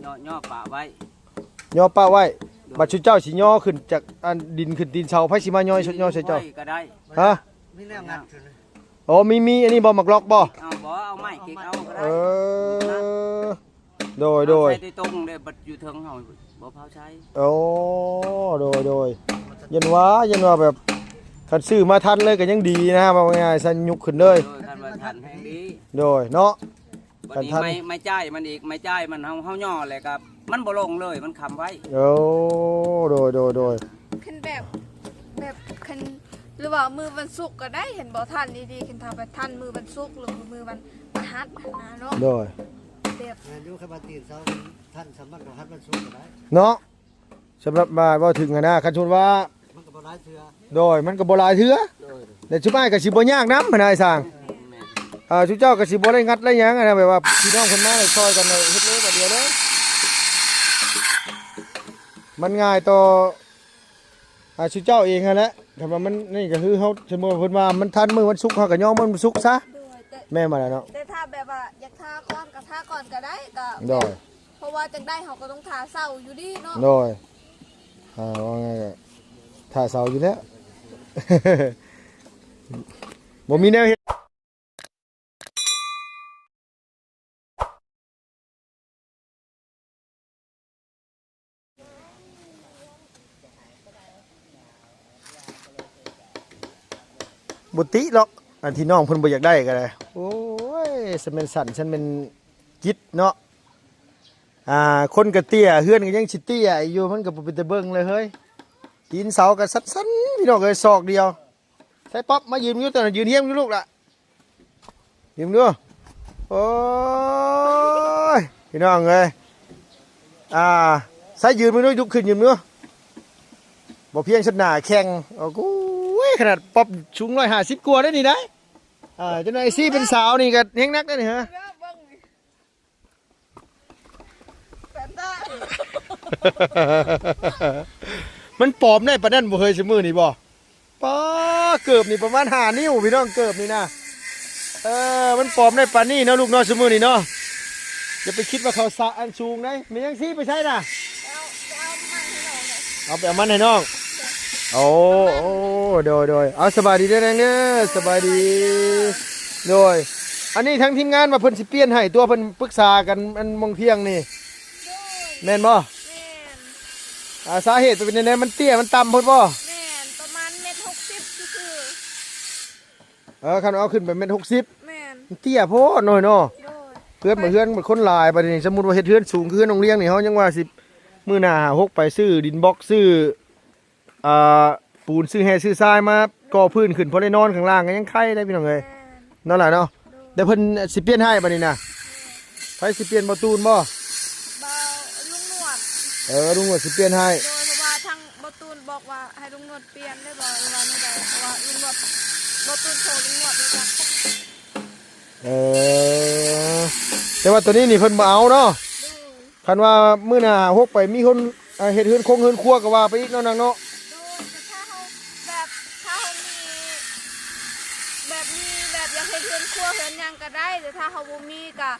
ຍໍ້ ຍໍ້ປະໄວ້ ຍໍ້ປະໄວ້. ໂດຍ ບັດຊຸເຈົ້າຊິຍໍ້ຂຶ້ນຈາກອັນດິນ ຂຶ້ນຕີນເສົາ ໃຜຊິມາຍໍ້ ຍໍ້ໃສ່ເຈົ້າ? ຂ້ອຍກໍໄດ້. ຮະ? ມີແນວງັດຂຶ້ນ. ອໍ ມີ ມີ ອັນນີ້ບໍ່ ໝາກລັອກບໍ່? ເອົາບໍ່ ເອົາໄມ້ເກັກເອົາກໍໄດ້. ເອີ ໂດຍ ໂດຍ ເອົາໃສ່ໂດຍຕົງເດ້ ບັດຢູ່ເທິງເຮົາບໍ່ພາວໃຊ້. ໂອ້ ໂດຍ ໂດຍ ຢ້ານວ່າ ຢ້ານວ່າແບບ ຄັນຊື້ມາທັນເລີຍກໍຍັງດີນະ ເວົ້າງ່າຍໆ ຊັ້ນຍຸກຂຶ້ນເລີຍ. ໂດຍ ຄັນວ່າທັນແຮງດີ. ໂດຍ ເນາະ. ບັດນີ້ ຄັນທັນ ໄມ້ ໄມ້ຈ່າຍມັນອີກ ໄມ້ຈ່າຍມັນ ເຮົາ ເຮົາຍໍ້ແລ້ວກໍມັນບໍ່ລົງເລີຍ ມັນຄ້ຳໄວ້. ໂອ້ ໂດຍ ໂດຍ ໂດຍ ຄັນແບບ ແບບຄັນ ຫຼືວ່າມື້ວັນສຸກກໍໄດ້ ຄັນບໍ່ທັນດີໆ ຄັນຖ້າໄປທັນມື້ວັນສຸກ ຫຼືມື້ວັນພະຫັດຫັ້ນນະເນາະ. ໂດຍ ແບບ ແມ່ນຢູ່ ຄັນວ່າຕື່ນເຊົ້າທັນ ສາມາດກໍຮັດວັນສຸກກໍໄດ້ເນາະ. ສຳລັບວ່າເວົ້າເຖິງຫັ້ນນະ ຄັນສົມມຸດວ່າ ມັນກໍບໍ່ຫຼາຍເທື່ອ. ໂດຍ ມັນກໍບໍ່ຫຼາຍເທື່ອ. ໂດຍ ແລະ ຊຸມອ້າຍກໍຊິບໍ່ຍາກນຳຫັ້ນນະ ອ້າຍຊ່າງ. ແມ່ນ ອ່າ ຊຸມເຈົ້າກໍຊິບໍ່ໄດ້ງັດໄດ້ຫຍັງຫັ້ນນະ ແບບວ່າພີ່ນ້ອງເພິ່ນມາແລ້ວຊ່ອຍກັນເຮັດເລີຍບາດດຽວເລີຍ. ມັນງ່າຍຕໍ່ ອ່າ ຊຸມເຈົ້າເອງຫັ້ນແຫຼະ. ຖ້າວ່າມັນນີ້ກໍຄືເຮົາ ສົມມຸດວ່າເພິ່ນວ່າມັນທັນມື້ວັນສຸກ ເຮົາກໍຍໍ້ມື້ວັນສຸກຊະ. ໂດຍ ແຕ່ ແມ່ນບໍ່ລະເນາະ? ແຕ່ຖ້າແບບວ່າຢາກຖ້າກ່ອນກໍຖ້າກ່ອນກໍໄດ້ ກໍ ໂດຍ ເພາະວ່າຈັ່ງໃດເຮົາກໍຕ້ອງຖ້າເຊົ້າຢູ່ດີເນາະ. ໂດຍ ອ່າ ວ່າໄງກໍຖ້າເຊົ້າຢູ່ແລ້ວ ບໍ່ມີແນວເຮັດ. ບໍ່ຕິດອກ ອັນທີ່ນ້ອງເພິ່ນບໍ່ຢາກໄດ້ກໍໄດ້. ໂອ້ຍ ຊັ້ນແມ່ນສັນ ຊັ້ນແມ່ນຈິດເນາະ. ອ່າ ຄົນກໍເຕ້ຍ ເຮືອນກໍຍັງຊິເຕ້ຍຢູ່ ມັນກໍບໍ່ເປັນຕາເບິ່ງເລີຍເຮີ້ຍ. ຕີນເສົາກໍສັ່ນໆ ພີ່ນ້ອງເອີຍ ສອກດຽວ. ໃສ່ປັອບ ມາຢືນຢູ່ ຕອນນັ້ນຢືນຮຽງຢູ່ລູກລະ ຢືນຢູ່. ໂອ້ຍ ພີ່ນ້ອງເອີຍ ອ່າ ໃສ່ຢືນເບິ່ງດູ ລຸກຂຶ້ນຢືນເບິ່ງດູ. ບໍ່ພຽງສັດໜ້າແຂ່ງ. ໂອ້ຍ ຂະໜາດປັອບສູງຮ້ອຍຫ້າສິບກວ່າເດ້ນີ້ໄດ໋. ອ່າ ຈັກໜ່ອຍຊິເປັນສາວນີ້ກໍແຮງໜັກເດ້ນີ້ເຮີ້ຍ. ມັນປອມໄດ້ປານນັ້ນບໍ່ເຮີ້ຍ ຊຸມື້ນີ້ບໍ່? ປ້າ ເກີບນີ້ປະມານຫ້ານິ້ວ ພີ່ນ້ອງ ເກີບນີ້ນະ. ເອີ ມັນປອມໄດ້ປານນີ້ເນາະ ລູກເນາະ ຊຸມື້ນີ້ເນາະ. ຢ່າໄປຄິດວ່າເຂົາສະອັນສູງໄດ໋. ແມ່ນຫຍັງຊິໄປໃສນະ? ເອົາ ເອົາໄປເອົາມັນໃຫ້ນ້ອງ. ໂອ້ ໂອ້ ໂດຍ ໂດຍ ເອົາ ສະບາຍດີເດີນາງເດີ ສະບາຍດີ. ໂດຍ ອັນນີ້ທາງທີມງານວ່າເພິ່ນຊິປ່ຽນໃຫ້ຕົວະ ເພິ່ນປຶກສາກັນ ອັນ ໝ່ອງທ່ຽງນີ້. ໂດຍ ແມ່ນບໍ່? ແມ່ນ. ອ່າ ສາເຫດເປັນແນວໃດ? ມັນເຕ້ຍ ມັນຕ່ຳໂພດບໍ່? ແມ່ນ ປະມານແມັດຫົກສິບຊື່ໆ. ເອີ ຄັນເອົາຂຶ້ນໄປແມັດຫົກສິບ. ແມ່ນ. ມັນເຕ້ຍໂພດເນາະ ເນາະ. ໂດຍ. ເຮືອນ ເຮືອນມັນຄົນຫຼາຍ ບາດນີ້ສົມມຸດວ່າເຮັດເຮືອນສູງຄືເຮືອນໂຮງຮຽນນີ້ ເຮົາຍັງວ່າຊິມື້ໜ້າຫົກໄປຊື້ດິນບລັອກ ຊື້ ອ່າ ປູນ ຊື້ແຮ່ ຊື້ຊາຍມາກໍ່ພື້ນຂຶ້ນ ພໍໄດ້ນອນຂ້າງລ່າງກໍຍັງໄຄໄດ໋ ພີ່ນ້ອງເອີຍ. ແມ່ນ. ເນາະຫຼານເນາະ. ໂດຍ. ແຕ່ເພິ່ນຊິປ່ຽນໃຫ້ບາດນີ້ນະ. ແມ່ນ. ໃຜຊິປ່ຽນ ບ່າວຕູນບໍ່? ບ່າວ ລຸງໜວດ. ເອີ ລຸງໜວດຊິປ່ຽນໃຫ້. ໂດຍ ເພາະວ່າທາງບ່າວຕູນບອກວ່າໃຫ້ລຸງໜວດປ່ຽນໄດ້ບໍ່ ຫຼືວ່າແນວໃດ ເພາະວ່າລຸງໜວດ ບ່າວຕູນຂໍລຸງໜວດວ່າຊັ້ນ. ເອີ ແຕ່ວ່າໂຕນີ້ນີ້ເພິ່ນບໍ່ເອົາເນາະ. ໂດຍ. ຄັນວ່າມື້ໜ້າຫົກໄປມີຄົນ ເຮັດເຮືອນຄົງເຮືອນຄົວກໍວ່າໄປອີກເນາະນາງເນາະ. ໂດຍ ແຕ່ຖ້າເຮົາແບບ ຖ້າເຮົາມີ ແບບມີ ແບບຢາກເຮັດເຮືອນຄົວເຮືອນຫຍັງກໍໄດ້ ແຕ່ຖ້າເຮົາບໍ່ມີກໍ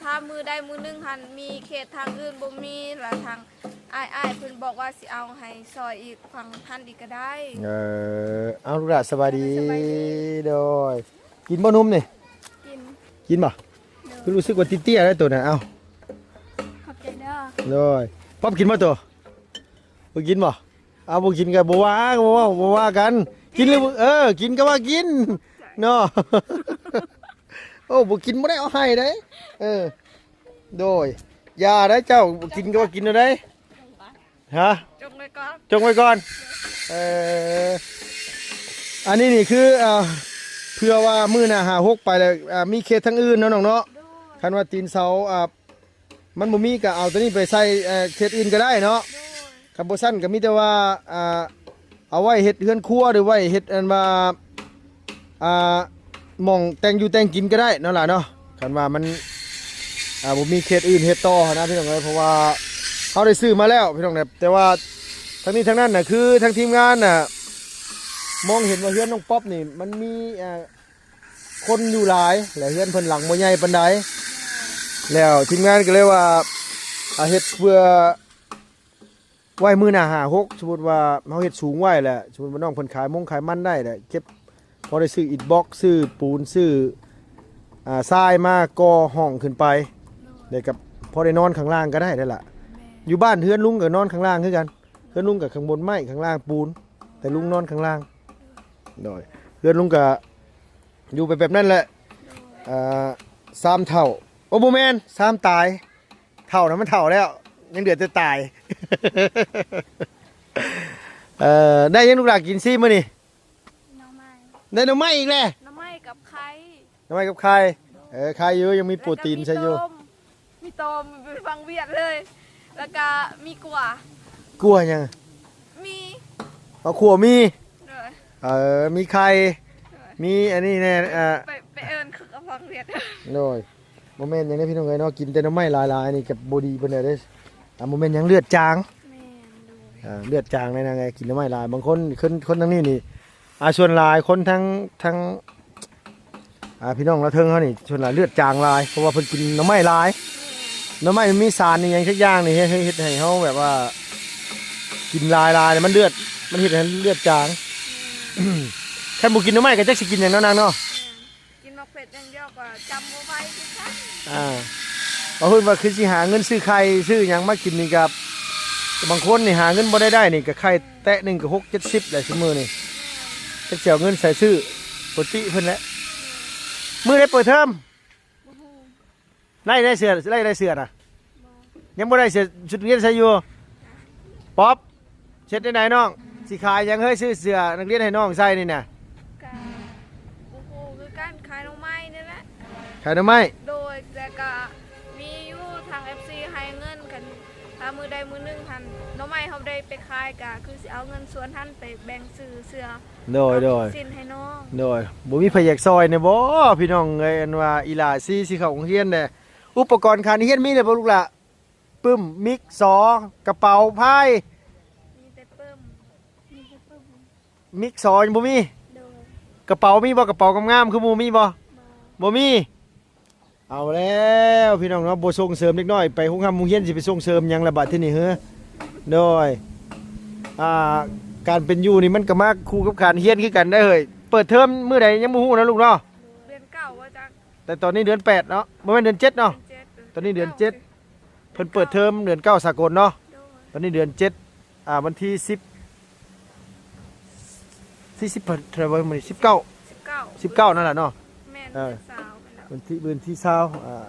ຖ້າມື້ໃດມື້ໜຶ່ງຫັ້ນມີເຂດທາງອື່ນບໍ່ມີ ລະທາງອ້າຍໆເພິ່ນບອກວ່າຊິເອົາໃຫ້ຊ່ອຍອີກຝັ່ງຫັ້ນອີກກໍໄດ້. ເອີ ເອົາ ລູກຫຼານສະບາຍດີ. ສະບາຍດີ. ໂດຍ. ກິນບໍ່ນົມນີ້? ກິນ. ກິນບໍ່? ໂດຍ. ຄືຮູ້ສຶກວ່າຕິເຕ້ຍໄດ໋ໂຕນັ້ນ. ເອົາ ຂອບໃຈເດີ. ໂດຍ. ປັອບກິນບໍ່ໂຕ? ບໍ່ກິນບໍ່? ເອົາ ບໍ່ກິນກໍບໍ່ວ່າ ບໍ່ເວົ້າ ບໍ່ວ່າກັນ. ກິນຫຼືບໍ່? ເອີ ກິນກໍວ່າກິນເນາະ. ໂອ້ ບໍ່ກິນບໍ່ໄດ້ເອົາໃຫ້ເດ້. ເອີ ໂດຍ. ຢ່າໄດ໋ເຈົ້າ ບໍ່ກິນກໍວ່າກິນເອົາໄດ໋. ຮະ? ຈົ່ງໄວ້ກ່ອນ ຈົ່ງໄວ້ກ່ອນ. ເອີ ອັນນີ້ນີ້ຄື ອ່າ ເພື່ອວ່າມື້ໜ້າຫາຫົກໄປແລ້ວ ອ່າ ມີເຂດທາງອື່ນເນາະນ້ອງເນາະ. ໂດຍ. ຄັນວ່າຕີນເສົາ ອ່າ ມັນບໍ່ມີກໍເອົາໂຕນີ້ໄປໃສ່ ເອີ ເຂດອື່ນກໍໄດ້ເນາະ. ໂດຍ. ຄັນບໍ່ຊັ້ນກໍມີແຕ່ວ່າ ອ່າ ເອົາໄວ້ເຮັດເຮືອນຄົວ ຫຼືໄວ້ເຮັດອັນວ່າ ອ່າ ໝ່ອງແຕ່ງຢູ່ແຕ່ງກິນກໍໄດ້ເນາະຫຼານເນາະ. ຄັນວ່າມັນ ອ່າ ບໍ່ມີເຂດອື່ນເຮັດຕໍ່ຫັ້ນນະພີ່ນ້ອງເອີຍ ເພາະວ່າເຮົາໄດ້ຊື້ມາແລ້ວພີ່ນ້ອງ. ແຕ່ວ່າທັງນີ້ທັງນັ້ນນະ ຄືທາງທີມງານນະ ມອງເຫັນວ່າເຮືອນນ້ອງປັອບນີ້ມັນມີ ອ່າ ຄົນຢູ່ຫຼາຍ ແລະ ເຮືອນເພິ່ນຫຼັງບໍ່ໃຫຍ່ປານໃດ ແລ້ວທີມງານກໍເລີຍວ່າ ອ່າ ເຮັດເພື່ອໄວ້ມື້ໜ້າຫ້າຫົກ ສົມມຸດວ່າເຮົາເຮັດສູງໄວ້ແຫຼະ ສົມມຸດວ່ານ້ອງເພິ່ນຂາຍມົງຂາຍມັນໄດ້ແຫຼະ ເກັບພໍໄດ້ຊື້ອິດບລັອກ ຊື້ປູນ ຊື້ ອ່າ ຊາຍມາກໍ່ຫ້ອງຂຶ້ນໄປ ແລ້ວກໍພໍໄດ້ນອນຂ້າງລ່າງກໍໄດ້ແລ້ວລະ. ຢູ່ບ້ານເຮືອນລຸງກໍນອນຂ້າງລ່າງຄືກັນ ເຮືອນລຸງກໍຂ້າງບົນໄມ້ ຂ້າງລ່າງປູນ ແຕ່ລຸງນອນຂ້າງລ່າງ. ໂດຍ ເຮືອນລຸງກໍຢູ່ໄປແບບນັ້ນແຫຼະ. ໂດຍ ອ່າ ຊາມເຖົ້າ ໂອ້ ບໍ່ແມ່ນ ຊາມຕາຍ ເຖົ້ານະ ມັນເຖົ້າແລ້ວ ຍັງເຫຼືອແຕ່ຕາຍ. ເອີ ໄດ້ຫຍັງລູກຫຼານກິນຊີມື້ນີ້? ໜໍ່ໄມ້ ໄດ້ໜໍ່ໄມ້ອີກແລ້ວ. ໜໍ່ໄມ້ກັບໄຂ່ ໜໍ່ໄມ້ກັບໄຂ່ ເອີ ໄຂ່ຢູ່ ຍັງມີໂປຣຕີນໃສ່ຢູ່. ມີຕົ້ມ ມີຕົ້ມ ໄປຟັງວຽດເລີຍ ແລ້ວກະມີກົວ. ກົວຫຍັງ? ມີ ເອົາ ຂົ້ວມີ. ໂດຍ ເອີ ມີໄຂ່ ໂດຍ ມີອັນນີ້ແດ່ ເອີ ໄປ ໄປເອີ້ນຄືກັບຟັງວຽດ. ໂດຍ ບໍ່ແມ່ນຫຍັງເດ້ພີ່ນ້ອງເອີຍເນາະ ກິນແຕ່ໜໍ່ໄມ້ຫຼາຍໆ ນີ້ກໍບໍ່ດີປານໃດເດ້. ອ່າ ບໍ່ແມ່ນຫຍັງ ເລືອດຈາງ. ແມ່ນ ໂດຍ ອ່າ ເລືອດຈາງໃນນັ້ນໄງ ກິນໜໍ່ໄມ້ຫຼາຍ. ບາງຄົນ ຄົນ ຄົນທາງນີ້ນີ້ ອ່າ ສ່ວນຫຼາຍຄົນທາງ ທາງ ອ່າ ພີ່ນ້ອງລາວເທິງເຮົານີ້ ສ່ວນຫຼາຍເລືອດຈາງຫຼາຍ ເພາະວ່າເພິ່ນກິນໜໍ່ໄມ້ຫຼາຍ. ແມ່ນ ໜໍ່ໄມ່ມັນມີສານອີ່ຫຍັງຈັກຢ່າງນີ້ ເຮັດ ເຮັດ ເຮັດໃຫ້ເຮົາແບບວ່າກິນຫຼາຍໆ ແລ້ວມັນເລືອດ ມັນເຮັດໃຫ້ເລືອດຈາງ. ແມ່ນ ຄັນບໍ່ກິນໜໍ່ໄມ້ກໍຈັກຊິກິນຫຍັງເນາະນາງເນາະ. ແມ່ນ ກິນໝາກເຜັດຢ່າງດຽວກໍຈຳບໍ່ໄວຄືກັນ. ອ່າ ວ່າເພິ່ນວ່າຄືຊິຫາເງິນຊື້ໄຂ່ຊື້ຫຍັງມາກິນນີ້ກໍ ບາງຄົນນີ້ຫາເງິນບໍ່ໄດ້ໄດ້ນີ້ ກໍໄຂ່ແຕະໜຶ່ງກໍຫົກເຈັດສິບແຫຼະຊຸມື້ນີ້. ແມ່ນ ຈັກຊິເອົາເງິນໃສຊື້ ປົກກະຕິເພິ່ນແຫຼະ. ແມ່ນ ມື້ໃດເປີດເທີມ? ບໍ່ຮູ້ ໄດ້ ໄດ້ເສື້ອ ໄດ້ ໄດ້ເສື້ອນະ? ບໍ່ ຍັງບໍ່ໄດ້ເສື້ອຊຸດຮຽນໃສ່ຢູ່. ປັອບ ເຮັດແນວໃດນ້ອງ ຊິຂາຍຫຍັງເຮີ້ຍ? ຊື້ເສື້ອນັກຮຽນໃຫ້ນ້ອງໃສ່ນີ້ນະ. ກະບໍ່ຮູ້ຄືກັນ ຂາຍໜໍ່ໄມ້ນີ້ແຫຼະ. ຂາຍໜໍ່ໄມ້? ໂດຍ ແຕ່ກະມີຢູ່ທາງເອັຟຊີໃຫ້ເງິນ ຄັນຖ້າມື້ໃດມື້ໜຶ່ງຫັ້ນໜໍ່ໄມ້ເຮົາໄດ້ໄປຂາຍ ກະຄືຊິເອົາເງິນສ່ວນຫັ້ນໄປແບ່ງຊື້ເສື້ອ. ໂດຍ ເອົາ ໂດຍ ສິ້ນໃຫ້ນ້ອງ. ໂດຍ ບໍ່ມີໃຜຢາກຊ່ອຍແດ່ບໍ່ພີ່ນ້ອງເອີຍ? ອັນວ່າອີຫຼ້າຊີຊິເຂົ້າໂຮງຮຽນແດ່ ອຸປະກອນການຮຽນມີແລ້ວບໍ່ລູກຫຼ້າ? ປຶ້ມ ມິກ ສໍ ກະເປົາ ພາຍ ມີແຕ່ປຶ້ມ ມີແຕ່ປຶ້ມ ມິກ ສໍ ຍັງບໍ່ມີ. ໂດຍ ກະເປົາມີບໍ່? ກະເປົາງາມໆຄືໝູ່ມີບໍ່? ບໍ່ ບໍ່ມີ. ເອົາແລ້ວພີ່ນ້ອງເນາະ ບໍ່ສົ່ງເສີມເດັກນ້ອຍໄປໂຮງຮ່ຳໂຮງຮຽນ ຊິໄປສົ່ງເສີມຫຍັງລະບາດທີນີ້ເຮີ? ໂດຍ ອ່າ ການເປັນຢູ່ນີ້ມັນກໍມາຄູ່ກັບການຮຽນຄືກັນໄດ໋ເຮີ້ຍ. ເປີດເທີມມື້ໃດຍັງບໍ່ຮູ້ນະລູກເນາະ. ເດືອນເກົ້າວ່າຈັກ ແຕ່ຕອນນີ້ເດືອນແປດເນາະ ບໍ່ແມ່ນເດືອນເຈັດເນາະ. ເດືອນເຈັດ ເດືອນເຈັດ ເພິ່ນເປີດເທີມເດືອນເກົ້າສາກົນເນາະ. ໂດຍ ຕອນນີ້ເດືອນເຈັດ ອ່າ ວັນທີສິບ ທີສິບ ເທົ່າໃດວະມື້ນີ້? ສິບເກົ້າ ສິບເກົ້າ ສິບເກົ້ານັ້ນແຫຼະເນາະ. ແມ່ນ ເອີ ເດືອນຊາວແມ່ນແລ້ວ ວັນທີ ມື້ວັນທີຊາວ. ອ່າ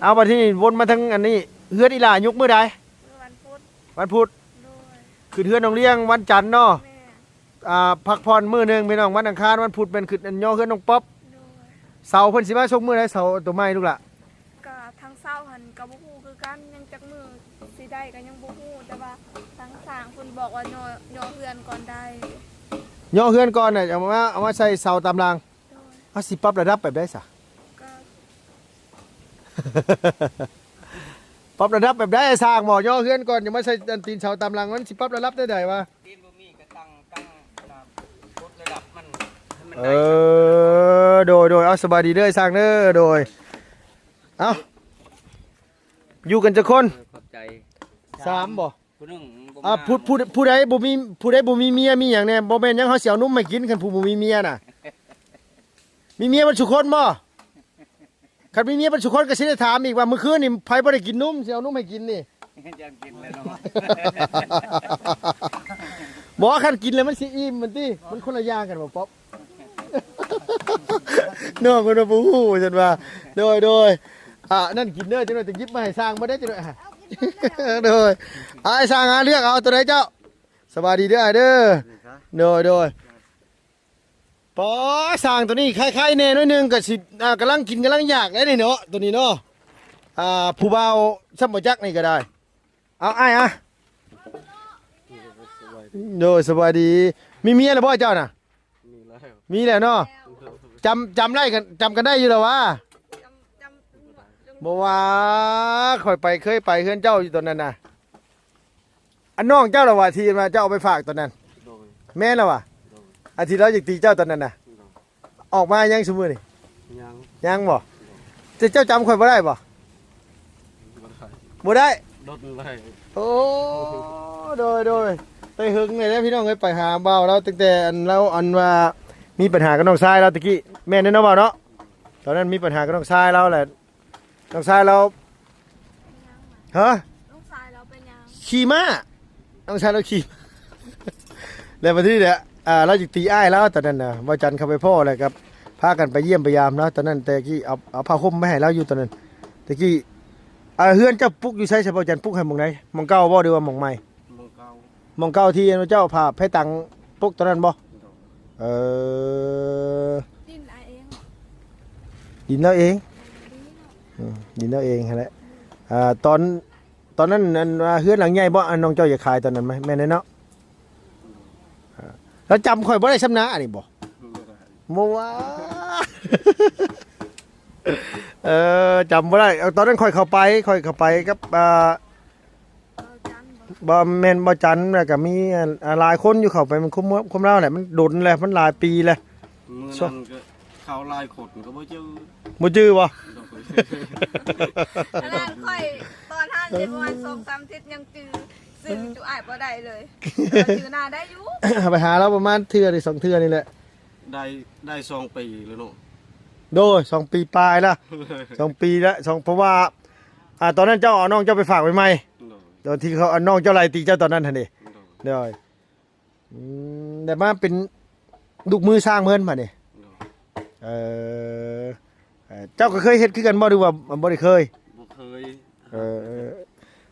ເອົາ ບັດທີນີ້ວົນມາທາງອັນນີ້ ເຮືອນອີຫຼ້າຍົກມື້ໃດ? ມື້ວັນພຸດ ວັນພຸດ. ໂດຍ ຂຶ້ນເຮືອນນ້ອງລ້ຽງວັນຈັນເນາະ. ແມ່ນ ອ່າ ພັກຜ່ອນມື້ໜຶ່ງພີ່ນ້ອງ ວັນອັງຄານ ວັນພຸດແມ່ນຂຶ້ນອັນຍໍເຮືອນນ້ອງປັອບ. ໂດຍ ເສົາເພິ່ນຊິມາສົ່ງມື້ໃດ ເສົາໂຕໃໝ່ລູກຫຼ້າ? ກະທາງເສົາຫັ້ນກະບໍ່ຮູ້ຄືກັນ ຍັງຈັກມື້ຊິໄດ້ກະຍັງບໍ່ຮູ້ ແຕ່ວ່າທາງຊ່າງເພິ່ນບອກວ່າຍໍ ຍໍເຮືອນກ່ອນໄດ້. ຍໍເຮືອນກ່ອນນະ ເອົາມາ ເອົາມາໃສ່ເສົາຕາມຫຼັງ. ໂດຍ ເຮົາຊິປັບລະດັບແບບໃດຊະ? ກະ ປັບລະດັບແບບໃດ? ສ້າງບໍ່ຍໍເຮືອນກ່ອນ ຍັງມາໃສ່ອັນຕີນເສົາຕາມຫຼັງ ມັນຊິປັບລະດັບແນວໃດວະ? ຕີນບໍ່ມີກໍຕັ້ງ ຕັ້ງອັນນ່າ ປົດລະດັບມັນໃຫ້ມັນ ເອີ ໄດ້. ໂດຍ ໂດຍ ເອົາ ສະບາຍດີເດີ ຊ່າງເດີ. ໂດຍ ເອົາ ຢູ່ກັນຈັກຄົນ? ເອີ ຂອບໃຈ. ສາມບໍ່? ຜູ້ໜຶ່ງບໍ່ມາ. ອ່າ ຜູ້ ຜູ້ ຜູ້ໃດບໍ່ມີ ຜູ້ໃດບໍ່ມີເມຍມີຫຍັງແດ່? ບໍ່ແມ່ນຫຍັງ ເຮົາຊິເອົານົມໃຫ້ກິນ ຄັນຜູ້ບໍ່ມີເມຍນະ. ມີເມຍເບິດຊຸຄົນບໍ່? ຄັນມີເມຍເບິດຊຸຄົນກໍຊິໄດ້ຖາມອີກວ່າ ມື້ຄືນນີ້ໃຜບໍ່ໄດ້ກິນນົມ ຊິເອົານົມໃຫ້ກິນນີ້. ຢາກກິນແລ້ວເນາະ. ບໍ່ ຄັນກິນແລ້ວມັນຊິອີ່ມມັນຕິ ມັນຄົນລະຢ່າງກັນບໍ່ ປັອບ? ນ້ອງເພິ່ນວ່າບໍ່ຮູ້ ວ່າຊັ້ນວ່າ. ໂດຍ ໂດຍ ອ່າ ນັ້ນກິນເດີ ຈັກໜ້ອຍຈະຫຍິບມາໃຫ້ຊ່າງບໍ່ໄດ້ ຈັກໜ້ອຍ. ໂດຍ ອ້າຍຊ່າງຫາເລືອກເອົາຕົວໃດເຈົ້າ? ສະບາຍດີເດີອ້າຍເດີ. ໂດຍ ໂດຍ. ປ໊າ ຊ່າງຕົວນີ້ໄຄໆແດ່ໜ້ອຍໜຶ່ງ ກໍຊິ ອ່າ ກຳລັງກິນກຳລັງຢາກແລ້ວນີ້ເນາະ ຕົວນີ້ເນາະ. ອ່າ ຜູ້ບ່າວຊ່ຳບໍ່ຈັກນີ້ກໍໄດ້. ເອົາ ອ້າຍອະ. ໂດຍ ສະບາຍດີ. ມີເມຍແລ້ວບໍ່ເຈົ້ານະ? ມີແລ້ວ ມີແລ້ວເນາະ. ຈຳ ຈຳໄດ້ກັນ ຈຳກັນໄດ້ຢູ່ແລ້ວຫວາ? ຈຳ ຈຳ ບໍ່ວ່າ ຂ້ອຍໄປ ເຄີຍໄປເຮືອນເຈົ້າຢູ່ຕອນນັ້ນນະ. ອັນນ້ອງເຈົ້າລະວ່າ ທີ່ວ່າເຈົ້າເອົາໄປຝາກຕອນນັ້ນ? ໂດຍ ແມ່ນລະວ່າ? ໂດຍ ອັນທີ່ລາວຢາກຕີເຈົ້າຕອນນັ້ນນະ? ໂດຍ ອອກມາຍັງຊຸມື້ນີ້? ຍັງ ຍັງບໍ່? ໂດຍ ແຕ່ເຈົ້າຈຳຂ້ອຍບໍ່ໄດ້ບໍ່? ບໍ່ໄດ້ ບໍ່ໄດ້. ດົນເລີຍ. ໂອ້ ໂດຍ ໂດຍ ແຕ່ເຫິງແລ້ວພີ່ນ້ອງເອີຍ ໄປຫາບ່າວລາວ ຕັ້ງແຕ່ອັນລາວ ອັນວ່າມີປັນຫາກັບນ້ອງຊາຍລາວຕະກີ້ ແມ່ນເດ້ເນາະບ່າວເນາະ? ຕອນນັ້ນມີປັນຫາກັບນ້ອງຊາຍລາວແຫຼະ ນ້ອງຊາຍລາວ ຮະ? ນ້ອງຊາຍລາວເປັນຫຍັງ? ຂີ່ມ້າ ນ້ອງຊາຍລາວຂີ່ ແລ້ວບັດນີ້ແຫຼະ ອ່າ ລາວຢາກຕີອ້າຍລາວ ຕອນນັ້ນນະ ບ່າວຈັນເຂົ້າໄປພໍ້ ແລ້ວກໍພາກັນໄປຢ້ຽມໄປຢາມລາວ ຕອນນັ້ນແຕ່ກີ້ ເອົາ ເອົາຜ້າຫົ່ມມາໃຫ້ລາວຢູ່ຕອນນັ້ນ ແຕ່ກີ້ ອ່າ ເຮືອນເຈົ້າປຸກຢູ່ໃສ ສະເບົາຈັນ ປຸກໃຫ້ໝ່ອງໃດ? ໝ່ອງເກົ່າບໍ່ ຫຼືວ່າໝ່ອງໃໝ່? ໝ່ອງເກົ່າ ໝ່ອງເກົ່າທີ່ເຈົ້າຜ້າແພຕັງປົກຕອນນັ້ນບໍ່? ໂດຍ ເອີ ດິນອ້າຍເອງ ດິນລາວເອງ ດິນລາວເອງຫັ້ນແຫຼະ ອ່າ ຕອນ ຕອນນັ້ນ ອັນວ່າເຮືອນຫຼັງໃຫຍ່ບໍ່ ອັນນ້ອງເຈົ້າຢາກຂາຍຕອນນັ້ນ ແມ່ນແຫຼະເນາະ? ລາວຈຳຂ້ອຍບໍ່ໄດ້ຊ້ຳນາ ອັນນີ້ບໍ່? ບໍ່ວ່າ ເອີ ຈຳບໍ່ໄດ້ ເອົາ ຕອນນັ້ນຂ້ອຍເຂົ້າໄປ ຂ້ອຍເຂົ້າໄປກັບ ອ່າ ບໍ່ແມ່ນ ບໍ່ຈັນ ແລ້ວກໍມີ ອ່າ ຫຼາຍຄົນຢູ່ ເຂົ້າໄປມັນຄຸມ ຄຸມລາວແຫຼະ ມັນດົນແລ້ວ ມັນຫຼາຍປີແລ້ວ ມື້ນັ້ນກໍເຂົ້າຫຼາຍຄົນກໍບໍ່ຈື່ ບໍ່ຈື່ບໍ່? ໂດຍ ຂະໜາດຂ້ອຍຕອນຫັ້ນໄດ້ປະມານສອງສາມທິດຍັງຈື່ຊື່ຈຸອ້າຍບໍ່ໄດ້ເລີຍ ແຕ່ວ່າຈື່ໜ້າໄດ້ຢູ່ ໄປຫາລາວປະມານເທື່ອໜຶ່ງສອງເທື່ອນີ້ແຫຼະ ໄດ້ ໄດ້ສອງປີແລ້ວເນາະ? ໂດຍ ສອງປີປາຍລະ ສອງປີລະ ສອງ ເພາະວ່າ ອ່າ ຕອນນັ້ນເຈົ້າເອົານ້ອງເຈົ້າໄປຝາກໃໝ່ໆ ໂດຍ ຕອນທີ່ເຂົາ ອັນນ້ອງເຈົ້າໄລ່ຕີເຈົ້າຕອນນັ້ນຫັ້ນເດ ໂດຍ ໂດຍ ອືມ ແລ້ວມາເປັນລູກມືຊ່າງເພິ່ນບາດນີ້ ໂດຍ ເອີ ເອີ ເຈົ້າກໍເຄີຍເຮັດຄືກັນບໍ່ ຫຼືວ່າບໍ່ໄດ້ເຄີຍ? ບໍ່ເຄີຍ ເອີ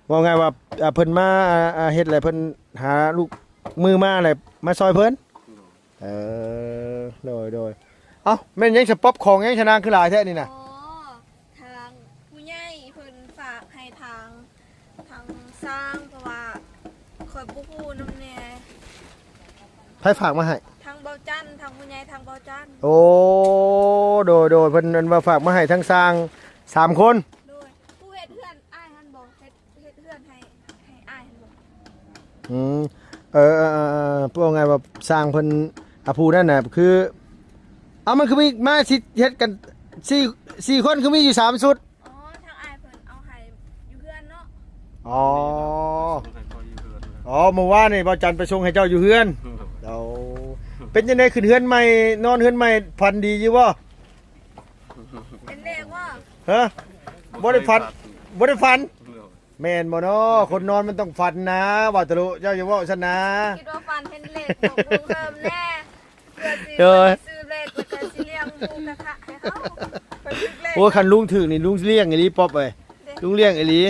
ເວົ້າງ່າຍວ່າ ອ່າ ເພິ່ນມາ ອ່າ ເຮັດແລ້ວເພິ່ນຫາລູກມືມາແລ້ວມາຊ່ອຍເພິ່ນ ໂດຍ ເອີ ໂດຍ ໂດຍ ເອົ້າ ແມ່ນຫຍັງສະ ປັອບຂອງຫຍັງຊະນາງຄືຫຼາຍແທ້ນີ້ນະ? ອໍ ທາງຜູ້ໃຫຍ່ເພິ່ນຝາກໃຫ້ທາງ ທາງຊ່າງ ເພາະວ່າຂ້ອຍບໍ່ຮູ້ນຳແດ່ ໃຜຝາກມາໃຫ້? ທາງເບົາຈັນ ທາງຜູ້ໃຫຍ່ທາງເບົາຈັນ ໂອ້ ໂດຍ ໂດຍ ເພິ່ນ ເພິ່ນວ່າຝາກມາໃຫ້ທາງຊ່າງສາມຄົນ ໂດຍ ຜູ້ເຮັດເຮືອນອ້າຍຫັ້ນບໍ່ ເຮັດ ເຮັດເຮືອນໃຫ້ ໃຫ້ອ້າຍຫັ້ນບໍ່? ອືມ ເອີ ເອີ ເອີ ເວົ້າງ່າຍວ່າຊ່າງເພິ່ນ ອ່າ ຜູ້ນັ້ນນະ ຄື ເອົ້າ ມັນຄືມີມາຊິເຮັດກັນສີ່ ສີ່ຄົນ ຄືມີຢູ່ສາມຊຸດ? ອໍ ທາງອ້າຍເພິ່ນເອົາໃຫ້ຢູ່ເຮືອນເນາະ ອໍ ສົ່ງໃຫ້ຂ້ອຍຢູ່ເຮືອນ ອໍ ມື້ວານນີ້ບ່າວຈັນໄປສົ່ງໃຫ້ເຈົ້າຢູ່ເຮືອນ ໂດຍ ໂອ້ ເປັນຈັ່ງໃດຂຶ້ນເຮືອນໃໝ່ ນອນເຮືອນໃໝ່ ຝັນດີຢູ່ບໍ່? ເປັນເລກບໍ່? ຮະ? ບໍ່ໄດ້ຝັນ ບໍ່ໄດ້ຝັນ ໂດຍ ແມ່ນບໍ່ນໍ? ຄົນນອນມັນຕ້ອງຝັນນະ ເວົ້າຕະລຸ ເຈົ້າຢ່າເວົ້າຊັ້ນນະ ຄິດວ່າຝັນເຫັນເລກ ບອກລຸງເພີ່ມແດ່ ເພື່ອຊິ ໂດຍ ຊື້ເລກ ແລ້ວກໍຊິລ້ຽງໝູກະທະໃຫ້ເຮົາ ເພິ່ນຖືກເລກ ໂອ້ຍ ຄັນລຸງຖືກນີ້ລຸງລ້ຽງອີ່ຫຼີ ປັອບເອີຍ ເດ້ ລຸງລ້ຽງອີ່ຫຼີ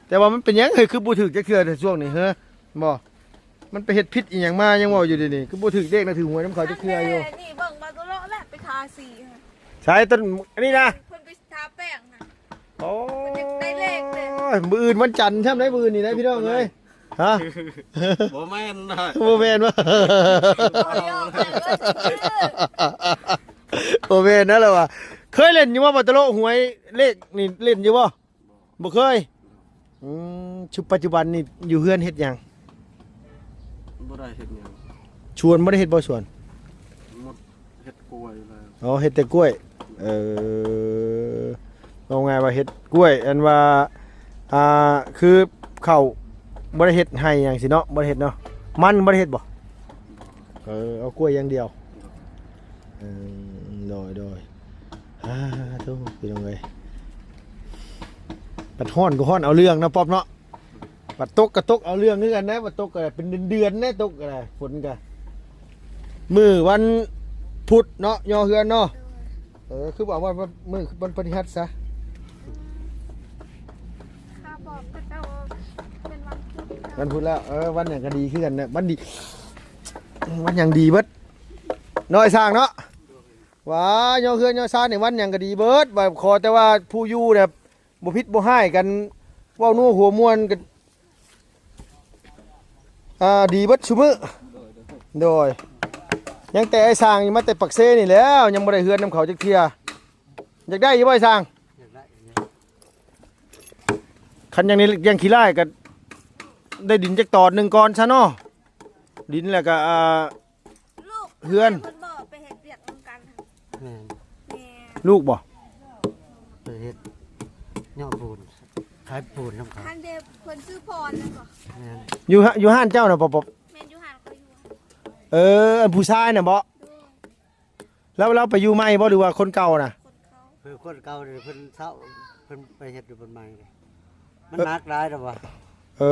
ແຕ່ວ່າມັນເປັນຫຍັງເຮີ້ຍ ຄືບໍ່ຖືກຈັກເທື່ອຊ່ວງນີ້ເຮີ້ຍ ບໍ່ ມັນໄປເຮັດຜິດອີ່ຫຍັງມາ ຍັງເວົ້າຢູ່ດຽວນີ້ ຄືບໍ່ຖືກເລກນະ ຖືກຫວຍນຳເຂົາຈັກເທື່ອຢູ່ ອັນນີ້ເບິ່ງມາຕະຫຼອດແຫຼະ ໄປທາສີ ໃສຕົ້ນ ອັນນີ້ນະ ເພິ່ນໄປ ທາແປ້ງນະ ໂອ້ຍ ມື້ອື່ນວັນຈັນຊ້ຳໄດ໋ ມື້ອື່ນນີ້ໄດ໋ ພີ່ນ້ອງເອີຍ ຮະ ບໍ່ແມ່ນນະ ບໍ່ແມ່ນບໍ່ ບໍ່ແມ່ນນະລະວ່າ ເຄີຍຫຼິ້ນຢູ່ບໍ່ ບັດຕະໂລະ ຫວຍເລກນີ້ ຫຼິ້ນຢູ່ບໍ່? ບໍ່ເຄີຍ ອືມ ຊຸ ປັດຈຸບັນນີ້ຢູ່ເຮືອນເຮັດຫຍັງ? ບໍ່ໄດ້ເຮັດຫຍັງ ສວນບໍ່ໄດ້ເຮັດບໍ່ ສວນ? ໝົດເຮັດກ້ວຍແລ້ວ ອໍ ເຮັດແຕ່ກ້ວຍ ເອີ ເວົ້າງ່າຍວ່າເຮັດກ້ວຍ ອັນວ່າ ອ່າ ຄືເຂົ້າບໍ່ໄດ້ເຮັດໄຮ່ຫຍັງຊີ້ເນາະ ບໍ່ໄດ້ເຮັດເນາະ ມັນບໍ່ໄດ້ເຮັດບໍ່? ເອີ ເອົາກ້ວຍຢ່າງດຽວ ເອີ ໂດຍ ໂດຍ ອາ ໂທ້ ພີ່ນ້ອງເອີຍ ບັດຮ້ອນກໍຮ້ອນເອົາເລື່ອງເນາະ ປອບເນາະ ບັດຕົກກໍຕົກເອົາເລື່ອງຄືກັນນະ ບັດຕົກກໍເປັນເດືອນໆເດ້ ຕົກກໍໄດ້ ຝົນກໍ ມື້ວັນພຸດເນາະ ຍໍເຮືອນເນາະ ເອີ ຄືວ່າ ວ່າ ວ່າມື້ວັນພະຫັດຊະ ຂ້າບອກເຂົາເຈົ້າເປັນວັນພຸດ ວັນພຸດແລ້ວ ເອີ ວັນຫຍັງກໍດີຄືກັນນະ ວັນດີ ວັນຫຍັງດີເບິດ ເນາະ ອ້າຍຊ່າງເນາະ ວ່າຍໍເຮືອນຍໍຊານນີ້ ວັນຫຍັງກໍດີເບິດ ວ່າຂໍແຕ່ວ່າຜູ້ຢູ່ແບບ ບໍ່ຜິດບໍ່ຮ້າຍກັນ ເວົ້ານົວຫົວມ່ວນກັນ ອ່າ ດີເບິດຊຸມື້ ໂດຍ ຍັງແຕ່ອ້າຍຊ່າງນີ້ມາແຕ່ປາກເຊນີ້ແຫຼ້ວ ຍັງບໍ່ໄດ້ເຮືອນນຳເຂົາຈັກເທື່ອ ຢາກໄດ້ຢູ່ບໍ່ອ້າຍຊ່າງ? ຢາກໄດ້ ຄັນຢ່າງນີ້ຢ່າງຂີ້ລ້າຍກໍໄດ້ດິນຈັກຕອນໜຶ່ງກ່ອນຊະເນາະ ດິນແລ້ວກໍ ອ່າ ລູກ ເຮືອນ ເພິ່ນບອກໄປເຮັດວຽກນຳກັນ ແມ່ນ ແມ່ນ ລູກບໍ່? ໄປເຮັດ ຍໍປູນ ຂາຍປູນນຳເຂົາ. ຫັ້ນເດ້ ເພິ່ນຊື່ພອນນັ້ນບໍ່? ແມ່ນ. ຢູ່ ຢູ່ຮ້ານເຈົ້ານະບໍ່? ແມ່ນ ຢູ່ຮ້ານຂ້ອຍຢູ່. ເອີ ອັນຜູ້ຊາຍນະບໍ່? ໂດຍ. ແລ້ວ ແລ້ວໄປຢູ່ໃໝ່ບໍ່ ຫຼືວ່າຄົນເກົ່ານະ? ຄົນເກົ່າ. ເອີ ຄົນເກົ່ານີ້ເພິ່ນເຊົາ ເພິ່ນໄປເຮັດຢູ່ບ່ອນໃໝ່ເດ້. ມັນໜັກຫຼາຍແລ້ວວ່າ. ເອີ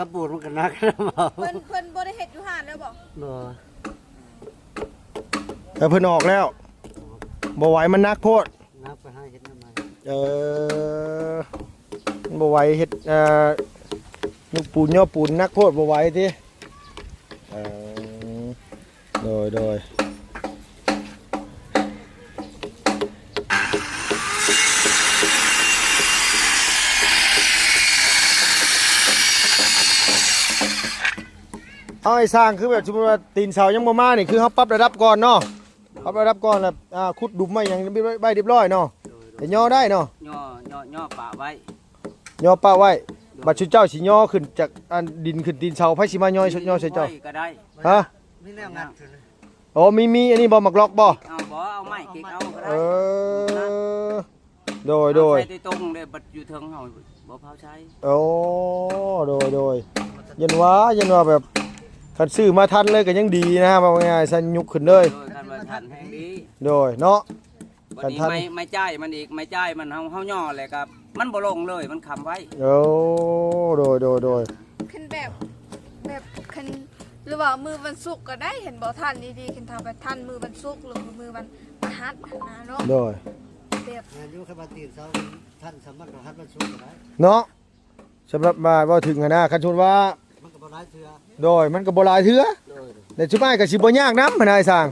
ກະປູນມັນກໍໜັກແລ້ວວ່າ. ເພິ່ນ ເພິ່ນບໍ່ໄດ້ເຮັດຢູ່ຮ້ານແລ້ວບໍ່? ບໍ່. ແຕ່ເພິ່ນອອກແລ້ວ. ບໍ່ໄຫວ ມັນໜັກໂພດ. ໜັກ ໄປຫາເຮັດແນວໃໝ່. ເອີ ມັນບໍ່ໄຫວ ເຮັດ ເອີ ຍົກປູນຍໍປູນໜັກໂພດ ບໍ່ໄຫວຕິ. ເອີ ໂດຍ ໂດຍ. ເອົາ ໄອ້ຊ່າງ ຄືແບບສົມມຸດວ່າຕີນເສົາຍັງບໍ່ມານີ້ ຄືເຮົາປັບລະດັບກ່ອນເນາະ. ປັບລະດັບກ່ອນ ແລ້ວ ອ່າ ຂຸດດຸມໄວ້ຫຍັງໄວ້ ໄວ້ຮຽບຮ້ອຍເນາະ. ໂດຍ ໂດຍ. ແລ້ວຍໍໄດ້ເນາະ. ຍໍ ຍໍ ຍໍປະໄວ້. ຍໍປະໄວ້. ໂດຍ. ບັດຊຸເຈົ້າຊິຍໍຂຶ້ນຈາກອັນດິນຂຶ້ນຕີນເສົາ ໃຜຊິມາຍໍ ຍໍໃສ່ເຈົ້າ? ຂ້ອຍກໍໄດ້. ຮະ? ມີແນວງັດຂຶ້ນ. ໂອ້ ມີ ມີອັນນີ້ບໍ່ ໝາກລັອກບໍ່? ເອົາບໍ່ ເອົາໄມ້ເກັກເອົາກໍໄດ້. ເອີ ໂດຍ ໂດຍ. ເອົາໃສ່ແຕ່ຕົງເດ້ ບັດຢູ່ເທິງເຮົາບໍ່ພາວໃຊ້. ໂອ້ ໂດຍ ໂດຍ. ຢ້ານວ່າ ຢ້ານວ່າແບບ ຄັນຊື້ມາທັນເລີຍກໍຍັງດີນະ ເວົ້າງ່າຍໆ ຊັ້ນຍົກຂຶ້ນເລີຍ. ໂດຍ ຄັນວ່າທັນແຮງດີ. ໂດຍ ເນາະ. ບັດນີ້ ຄັນທັນ ໄມ້ ໄມ້ຈ່າຍມັນອີກ ໄມ້ຈ່າຍມັນ ເຮົາ ເຮົາຍໍແລ້ວກໍມັນບໍ່ລົງເລີຍ ມັນຄ້ຳໄວ້. ໂອ້ ໂດຍ ໂດຍ ໂດຍ. ຄັນແບບ ແບບຄັນ ຫຼືວ່າມື້ວັນສຸກກໍໄດ້ ເຫັນບໍ່? ທັນດີໆ ຄັນຖ້າໄປທັນມື້ວັນສຸກ ຫຼືມື້ວັນພະຫັດຫັ້ນນະເນາະ. ໂດຍ. ແບບ ແມ່ນຢູ່ ຄັນວ່າຕື່ນເຊົ້າທັນ ສາມາດກໍທັນວັນສຸກກໍໄດ້ເນາະ. ສຳລັບວ່າເວົ້າເຖິງຫັ້ນນະ ຄັນສົມມຸດວ່າ ມັນກໍບໍ່ຫຼາຍເທື່ອ. ໂດຍ ມັນກໍບໍ່ຫຼາຍເທື່ອ. ໂດຍ ແລະ ຊຸມອ້າຍກໍຊິບໍ່ຍາກນຳຫັ້ນນະ ອ້າຍຊ່າງ.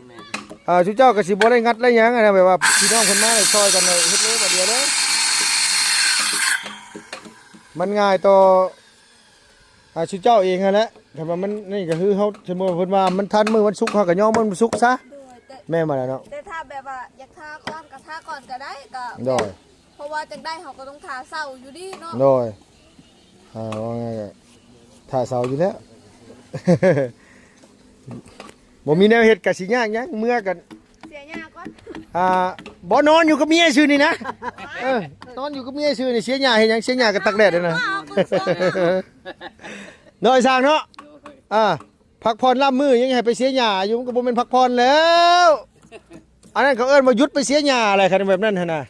ແມ່ນ ອ່າ ຊຸເຈົ້າກໍຊິບໍ່ໄດ້ງັດໄດ້ຫຍັງຫັ້ນນະ ແບບວ່າພີ່ນ້ອງເພິ່ນມາແລ້ວຊ່ອຍກັນເຮັດເລີຍບາດດຽວເລີຍ. ມັນງ່າຍຕໍ່ ອ່າ ຊຸເຈົ້າເອງຫັ້ນແຫຼະ. ຄັນວ່າມັນນີ້ກໍຄືເຮົາ ສົມມຸດວ່າເພິ່ນວ່າມັນທັນມື້ວັນສຸກ ເຮົາກໍຍໍມື້ວັນສຸກຊະ. ໂດຍ ແຕ່ ແມ່ນບໍ່ລະເນາະ? ແຕ່ຖ້າແບບວ່າຢາກຖ້າກ່ອນກໍຖ້າກ່ອນກໍໄດ້ ກໍ ໂດຍ ເພາະວ່າຈັ່ງໃດເຮົາກໍຕ້ອງຖ້າເຊົ້າຢູ່ດີເນາະ. ໂດຍ ອ່າ ວ່າງ່າຍກໍຖ້າເຊົ້າຢູ່ແລ້ວ ບໍ່ມີແນວເຮັດກໍຊິຍາກຫຍັງ ເມືອກັນ ເສຍຫຍ້າກ່ອນ. ອ່າ ບໍ່ ນອນຢູ່ກັບເມຍຊື່ນີ້ນະ. ເອີ ນອນຢູ່ກັບເມຍຊື່ນີ້ ເສຍຫຍ້າເຮັດຫຍັງ? ເສຍຫຍ້າກໍຕາກແດດຫັ້ນນະ ເນາະ ອ້າຍຊ່າງເນາະ. ອ່າ ພັກຜ່ອນລຳມື້ຍັງໃຫ້ໄປເສຍຫຍ້າຢູ່ ມັນກໍບໍ່ແມ່ນພັກຜ່ອນແລ້ວ. ອັນນັ້ນເຂົາເອີ້ນວ່າຢຸດໄປເສຍຫຍ້າແຫຼະ ຄັນແບບນັ້ນຫັ້ນນະ.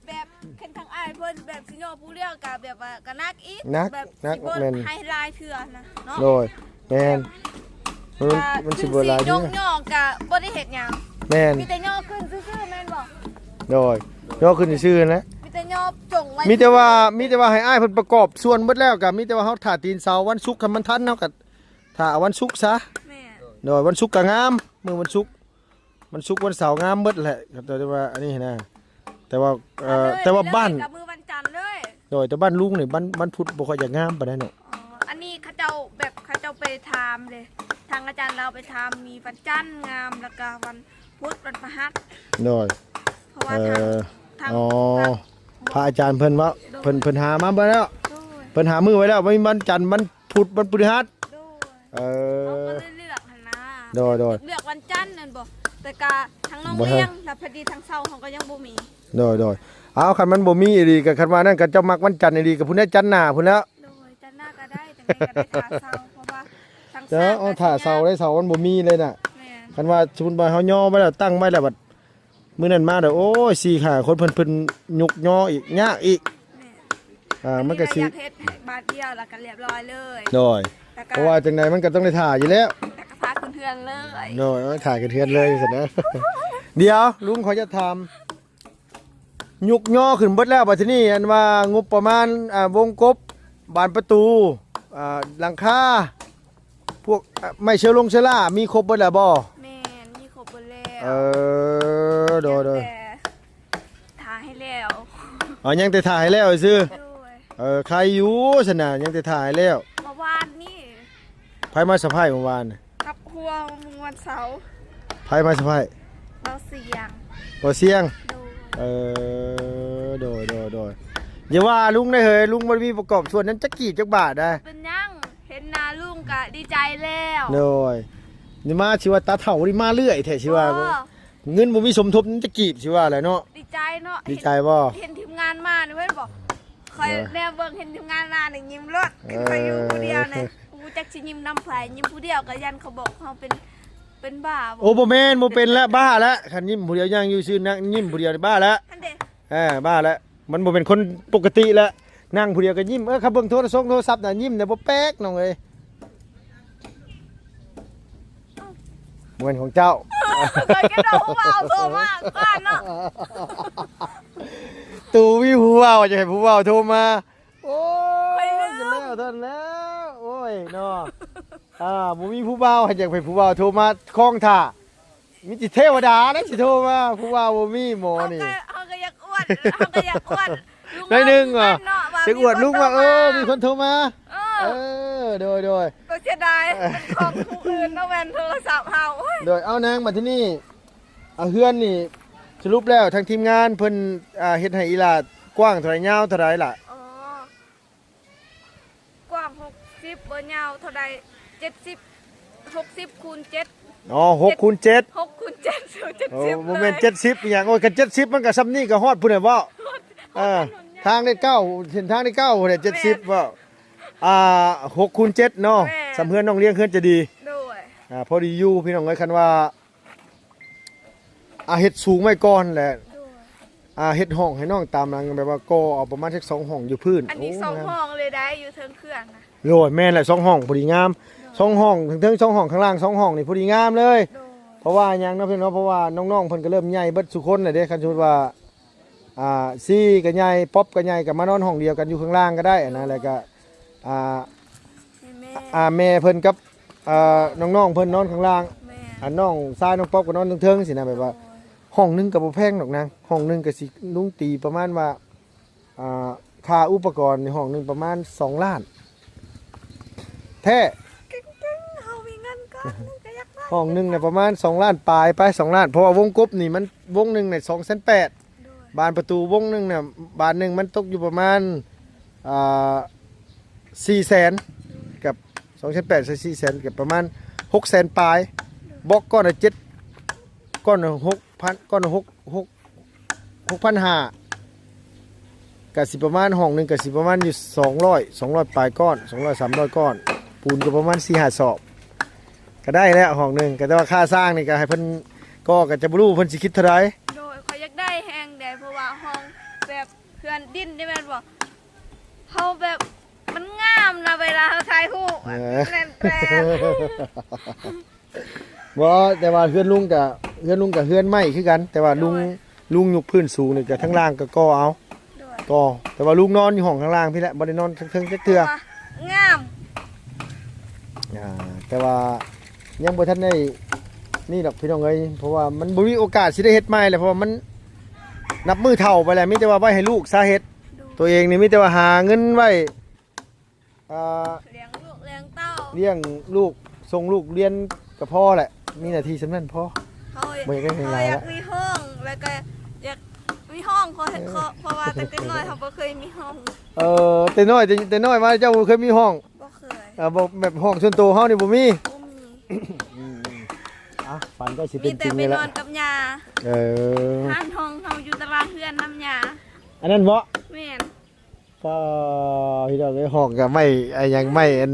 ແບບຄັນທາງອ້າຍເພິ່ນແບບຊິຍໍຜູ້ດຽວກະແບບວ່າກະໜັກອີກ ໜັກ ແບບ ໜັກ ຊິບໍ່ ແມ່ນ ໃຫ້ຫຼາຍເທື່ອຫັ້ນນະເນາະ. ໂດຍ ແມ່ນ ມັນ ມັນຊິບໍ່ຫຼາຍເທື່ອ ຍົກຍໍກະບໍ່ໄດ້ເຮັດຫຍັງ. ແມ່ນ ມີແຕ່ຍໍຂຶ້ນຊື່ໆ ແມ່ນບໍ່? ໂດຍ ຍໍຂຶ້ນຊື່ໆ ຫັ້ນແຫຼະ ມີແຕ່ຍໍຈົ່ງໄວ້ ມີແຕ່ວ່າ ມີແຕ່ວ່າໃຫ້ອ້າຍເພິ່ນປະກອບສ່ວນເບິດແລ້ວ ກະມີແຕ່ວ່າເຮົາຖ້າຕີນເສົາວັນສຸກ ຄັນມັນທັນເຮົາກະຖ້າເອົາວັນສຸກຊະ. ແມ່ນ ໂດຍ ວັນສຸກກະງາມ ມື້ວັນສຸກ ວັນສຸກວັນເສົາງາມເບິດແຫຼະ ແຕ່ວ່າອັນນີ້ນະ ແຕ່ວ່າ ເອີ ແຕ່ວ່າບ້ານ ມື້ວັນຈັນເລີຍ. ໂດຍ ແຕ່ບ້ານລຸງນີ້ ວັນ ວັນພຸດບໍ່ຄ່ອຍຈະງາມປານໃດເນາະ. ອໍ ອັນນີ້ເຂົາເຈົ້າແບບ ເຂົາເຈົ້າໄປຖາມເດ້ ທາງອາຈານລາວໄປຖາມ ມີວັນຈັນງາມ ແລ້ວກະວັນພຸດ ວັນພະຫັດ. ໂດຍ ເພາະວ່າ ເອີ ທາງ ທາງ ອໍ ທາງ ພະອາຈານເພິ່ນເວົ້າ ໂດຍ ເພິ່ນ ເພິ່ນຫາມາເບິດແລ້ວ. ໂດຍ ເພິ່ນຫາມື້ໄວ້ແລ້ວ ມີວັນຈັນ ວັນພຸດ ວັນພຶດຫັດ. ໂດຍ ເອີ ເຮົາກໍເລີຍເລືອກຫັ້ນນະ. ໂດຍ ໂດຍ ເລືອກວັນຈັນແມ່ນບໍ່? ແຕ່ກະທາງນ້ອງລ້ຽງ ແລ້ວພໍດີທາງເຊົ້າເຮົາກໍຍັງບໍ່ມີ. ໂດຍ ໂດຍ ເອົາ ຄັນມັນບໍ່ມີອີ່ຫຼີ ກໍຄັນວ່ານັ້ນ ຄັນເຈົ້າມັກວັນຈັນອີ່ຫຼີ ກໍພຸ້ນແຫຼະ ຈັນໜ້າພຸ້ນແລ້ວ. ໂດຍ ຈັນໜ້າກໍໄດ້ ຈັ່ງໃດກໍໄດ້ຖ້າເຊົ້າ ເພາະວ່າທາງເຊົ້າ ເຈົ້າ ເອົາ ຖ້າເຊົ້າໄດ້ ເຊົ້າມັນບໍ່ມີເລີຍນະ. ແມ່ນ ຄັນວ່າສົມມຸດວ່າເຮົາຍໍໄວ້ແລ້ວ ຕັ້ງໄວ້ແລ້ວ ບັດ ມື້ນັ້ນມາແລ້ວ ໂອ້ຍ ສີ່ຫ້າຄົນ ເພິ່ນ ເພິ່ນຍົກຍໍອີກ ຍາກອີກ. ແມ່ນ ອ່າ ມັນກໍຊິ ຢາກເຮັດບາດດຽວ ແລ້ວກໍລຽບຮ້ອຍເລີຍ. ໂດຍ ແລ້ວກໍ ເພາະວ່າຈັ່ງໃດມັນກໍຕ້ອງໄດ້ຖ້າຢູ່ແລ້ວ ແລ້ວກໍຖ້າຂຶ້ນເຮືອນເລີຍ. ໂດຍ ເອີ ຖ້າຂຶ້ນເຮືອນເລີຍຊັ້ນນະ. ດຽວ ລຸງ ຂໍຢາກຖາມ ຍົກຍໍຂຶ້ນເບິດແລ້ວ ບັດທີນີ້ ອັນວ່າງົບປະມານ ອ່າ ວົງກົບ ບານປະຕູ ອ່າ ຫຼັງຄາ ພວກ ເອີ ໄມ້ເຊື້ອລົງເຊື້ອລາ ມີຄົບເບິດແລ້ວບໍ່? ແມ່ນ ມີຄົບເບິດແລ້ວ. ເອີ ໂດຍ ໂດຍ ຍັງແຕ່ຖ້າໃຫ້ແລ້ວ. ອໍ ຍັງແຕ່ຖ້າໃຫ້ແລ້ວຊື່. ໂດຍ ເອີ ໄຄຢູ່ຊັ້ນນະ ຍັງແຕ່ຖ້າໃຫ້ແລ້ວ. ເມື່ອວານນີ້ ໃຜມາສະໄພເມື່ອວານ? ກັບຫົວມື້ວັນເສົາ. ໃຜມາສະໄພ? ເບົາສຽງ. ເບົາສຽງ. ໂດຍ ເອີ ໂດຍ ໂດຍ ໂດຍ. ຢ່າວ່າລຸງເດີເຮີຍ ລຸງບໍ່ໄດ້ມີປະກອບສ່ວນນຳຈັກກີບຈັກບາດນະ. ເປັນຫຍັງ? ເຫັນໜ້າລຸງກະດີໃຈແລ້ວ. ໂດຍ ນີ້ມາຊິວ່າຕາເຖົ້ານີ້ມາເລື້ອຍແທ້ ຊິວ່າ ເງິນບໍ່ມີສົມທົບນຳຈັກກີບ ຊິວ່າແຫຼະເນາະ. ດີໃຈເນາະ. ດີໃຈບໍ່? ເຫັນ ເຫັນທີມງານມານີ້ແມ່ນບໍ່? ຂ້ອຍແນມເບິ່ງເຫັນທີມງານມານີ້ຍິ້ມໂລດ. ຄັນຂ້ອຍຢູ່ຜູ້ດຽວນີ້ ເອີ ບໍ່ຈັກຊິຍິ້ມນຳໃຜ, ຍິ້ມຜູ້ດຽວກໍຢ້ານເຂົາບອກເຮົາເປັນ ເປັນບ້າບໍ? ໂອ້ ບໍ່ແມ່ນ ບໍ່ເປັນລະ ບ້າລະ. ຄັນຍິ້ມຜູ້ດຽວ ຍ່າງຢູ່ຊື່ນະ ຍິ້ມຜູ້ດຽວນີ້ບ້າລະ. ຫັ້ນເດ ເອີ ບ້າລະ. ມັນບໍ່ແມ່ນຄົນປົກກະຕິລະ ນັ່ງຜູ້ດຽວກໍຍິ້ມ. ເອີ ຄັນເບິ່ງໂທລະສົງໂທລະສັບນະ ຍິ້ມນະ ບໍ່ແປກນ້ອງເອີຍ. ບໍ່ແມ່ນຂອງເຈົ້າ. ຂ້ອຍຄິດວ່າຜູ້ບ່າວໂທມາກ່ອນເນາະ. ຕູມີຜູ້ບ່າວ ຢາກໃຫ້ຜູ້ບ່າວໂທມາ. ໂອ້ຍ ຂ້ອຍລືມ ແລ້ວເທົ່ານັ້ນແລ້ວ. ໂອ້ຍເນາະ ອ່າ ບໍ່ມີຜູ້ບ່າວ ໃຫ້ ຢາກໃຫ້ຜູ້ບ່າວໂທມາຄອງຖ້າ. ມີແຕ່ເທວະດານະຊິໂທມາ ຜູ້ບ່າວບໍ່ມີໝໍນີ້. ເຮົາກໍ ເຮົາກໍຢາກອວດ ເຮົາກໍຢາກອວດ ໜ້ອຍໜຶ່ງວ່າ ເນາະ ວ່າ ຢາກອວດລຸງວ່າ ມີຄົນໂທມາ ເອີ ມີຄົນໂທມາ. ເອີ ເອີ ໂດຍ ໂດຍ. ກໍເສຍດາຍ ເປັນຂອງຜູ້ອື່ນເນາະ ແມ່ນໂທລະສັບເຮົາ. ໂອ້ຍ ໂດຍ. ເອົານາງ ມາທີ່ນີ້ ອ່າ ເຮືອນນີ້ ສະຫຼຸບແລ້ວທາງທີມງານເພິ່ນ ອ່າ ເຮັດໃຫ້ອີ່ຫຼ້າກວ້າງເທົ່າໃດ ຍາວເທົ່າໃດລະ? ອໍ ກວ້າງຫົກສິບ ບໍ່ຍາວເທົ່າໃດ ເຈັດສິບ ຫົກສິບຄູນເຈັດ. ອໍ ຫົກຄູນເຈັດ ຫົກຄູນເຈັດ ເຈັດສິບ. ໂອ້ ບໍ່ແມ່ນເຈັດສິບອີ່ຫຍັງ. ໂອ້ຍ ຄັນເຈັດສິບມັນກໍສ່ຳນີ້ກໍຮອດພຸ້ນແຫຼະເວົ້າ. ຮອດ ເອີ ຮອດ ທາງໄດ້ເກົ້າ ເສັ້ນທາງໄດ້ເກົ້າພຸ້ນແຫຼະ ເຈັດສິບເວົ້າ. ອ່າ ຫົກຄູນເຈັດເນາະ. ແມ່ນ. ສ່ຳເຮືອນນ້ອງລ້ຽງ ເຮືອນຈະດີ. ໂດຍ. ອ່າ ພໍດີຢູ່ພີ່ນ້ອງເອີຍ ຄັນວ່າ ອ່າ ເຮັດສູງໄວ້ກ່ອນແຫຼະ. ໂດຍ. ອ່າ ເຮັດຫ້ອງໃຫ້ນ້ອງຕາມຫຼັງ ແບບວ່າກໍ່ເອົາປະມານຈັກສອງຫ້ອງຢູ່ພື້ນ. ອັນນີ້ ໂອ້ ສອງຫ້ອງເລີຍໄດ໋ ຢູ່ເທິງເຂື່ອນນະ. ໂດຍ ແມ່ນແຫຼະ ສອງຫ້ອງພໍດີງາມ. ໂດຍ. ສອງຫ້ອງ ເທິງ ເທິງສອງຫ້ອງ ຂ້າງລ່າງສອງຫ້ອງນີ້ພໍດີງາມເລີຍ. ໂດຍ. ເພາະວ່າຫຍັງເນາະ ພີ່ນ້ອງເນາະ ເພາະວ່ານ້ອງໆເພິ່ນກໍເລີ່ມໃຫຍ່ເບິດສູ່ຄົນແລ້ວເດ້. ຄັນສົມມຸດວ່າ ອ່າ ຊີກໍໃຫຍ່ ປັອບກໍໃຫຍ່ ກໍມານອນຫ້ອງດຽວກັນຢູ່ຂ້າງລ່າງກໍໄດ້ຫັ້ນນະ. ແລ້ວກໍ ອ່າ ແມ່ ອ່າ ແມ່ເພິ່ນກັບ ອ່າ ນ້ອງໆເພິ່ນນອນຂ້າງລ່າງ. ແມ່ນ. ອ່າ ນ້ອງຊາຍນ້ອງປັອບກໍນອນເທິງໆຊີ້ນະ. ແບບວ່າ ໂດຍ ຫ້ອງໜຶ່ງກໍບໍ່ແພງດອກນາງ ຫ້ອງໜຶ່ງກໍຊິລຸງຕີປະມານວ່າ ອ່າ ຄ່າອຸປະກອນໃນຫ້ອງໜຶ່ງປະມານສອງລ້ານແທ້. ເກັ່ງໆ ເຮົາມີເງິນກ້ອນໜຶ່ງກໍຢາກໄດ້ ຫ້ອງໜຶ່ງນະປະມານສອງລ້ານປາຍໄປ ສອງລ້ານ ເພາະວ່າວົງກົບນີ້ມັນ ວົງໜຶ່ງນະສອງແສນແປດ. ໂດຍ. ບານປະຕູວົງໜຶ່ງນະ ບານໜຶ່ງມັນຕົກຢູ່ປະມານ ອ່າ ສີ່ແສນ ກັບ ສອງແສນແປດໃສ່ສີ່ແສນ ກໍປະມານຫົກແສນປາຍ. ບລັອກກ້ອນລະເຈັດ ກ້ອນລະຫົກພັນ ກ້ອນລະຫົກ ຫົກ ຫົກພັນຫ້າ ກໍຊິປະມານ ຫ້ອງໜຶ່ງກໍຊິປະມານຢູ່ສອງຮ້ອຍ ສອງຮ້ອຍປາຍກ້ອນ ສອງຮ້ອຍ ສາມຮ້ອຍກ້ອນ. ປູນກໍປະມານສີ່ຫ້າສອບ ກໍໄດ້ແລ້ວຫ້ອງໜຶ່ງ. ກໍແຕ່ວ່າຄ່າສ້າງນີ້ກໍໃຫ້ເພິ່ນ ກໍ ກໍຈະບໍ່ຮູ້ເພິ່ນຊິຄິດເທົ່າໃດ. ໂດຍ. ຂ້ອຍຢາກໄດ້ແຮງເດ້ ເພາະວ່າຫ້ອງແບບເຮືອນດິນນີ້ແມ່ນບໍ່ ເຮົາແບບ ມັນງາມນະ ເວລາເຮົາຖ່າຍຮູບ ເອີ ແມ່ນແປບ. ບໍ່ ແຕ່ວ່າເຮືອນລຸງກະ ເຮືອນລຸງກະເຮືອນໄມ້ຄືກັນ ແຕ່ວ່າລຸງ ໂດຍ ລຸງຍົກພື້ນສູງນີ້ກະທາງລ່າງກະກໍ່ເອົາ. ໂດຍ. ກໍ່ ແຕ່ວ່າລຸງນອນຢູ່ຫ້ອງຂ້າງລ່າງພີ້ແຫຼະ ບໍ່ໄດ້ນອນເທິງຈັກເທື່ອ. ງາມ. ອ່າ ແຕ່ວ່າຍັງບໍ່ທັນໄດ້ນີ້ດອກພີ່ນ້ອງເອີຍ ເພາະວ່າມັນບໍ່ມີໂອກາດຊິໄດ້ເຮັດໃໝ່ແຫຼະ ເພາະວ່າມັນນັບມື້ເຖົ້າໄປແລ້ວ ມີແຕ່ວ່າໄວ້ໃຫ້ລູກຊາເຮັດ. ໂດຍ. ຕົວເອງນີ້ມີແຕ່ວ່າຫາເງິນໄວ້ ອ່າ ລ້ຽງລູກລ້ຽງເຕົ້າ ລ້ຽງລູກ ສົ່ງລູກຮຽນກໍພໍແຫຼະ ມີໜ້າທີ່ສ່ຳນັ້ນພໍ. ເຮົາ ບໍ່ຢາກໄດ້ຫຼາຍ ເຮົາຢາກມີຫ້ອງ ແລ້ວກໍຢາກມີຫ້ອງ ເພາະ ເອີ ເພາະ ເພາະວ່າແຕ່ນ້ອຍເຮົາບໍ່ເຄີຍມີຫ້ອງ. ເອີ ແຕ່ນ້ອຍ ແຕ່ ແຕ່ນ້ອຍມາເຈົ້າບໍ່ເຄີຍມີຫ້ອງ? ບໍ່ເຄີຍ. ເອີ ບໍ່ ແບບຫ້ອງສ່ວນໂຕເຮົານີ້ບໍ່ມີ? ບໍ່ມີ. ອືມ ອືມ ອ່ະ ຝັນກໍຊິເປັນຈິງນີ້ແຫຼະ ມີແຕ່ໄປນອນກັບຍ່າ. ເອີ ຮ້ານຫ້ອງເຮົາຢູ່ຕາລາງເຮືອນນຳຍ່າ. ອັນນັ້ນເບາະ? ແມ່ນ. ປ້າ ພີ່ນ້ອງເອີຍ ຫ້ອງກໍໄມ້ ໄອ້ຫຍັງ ໄມ້ອັນ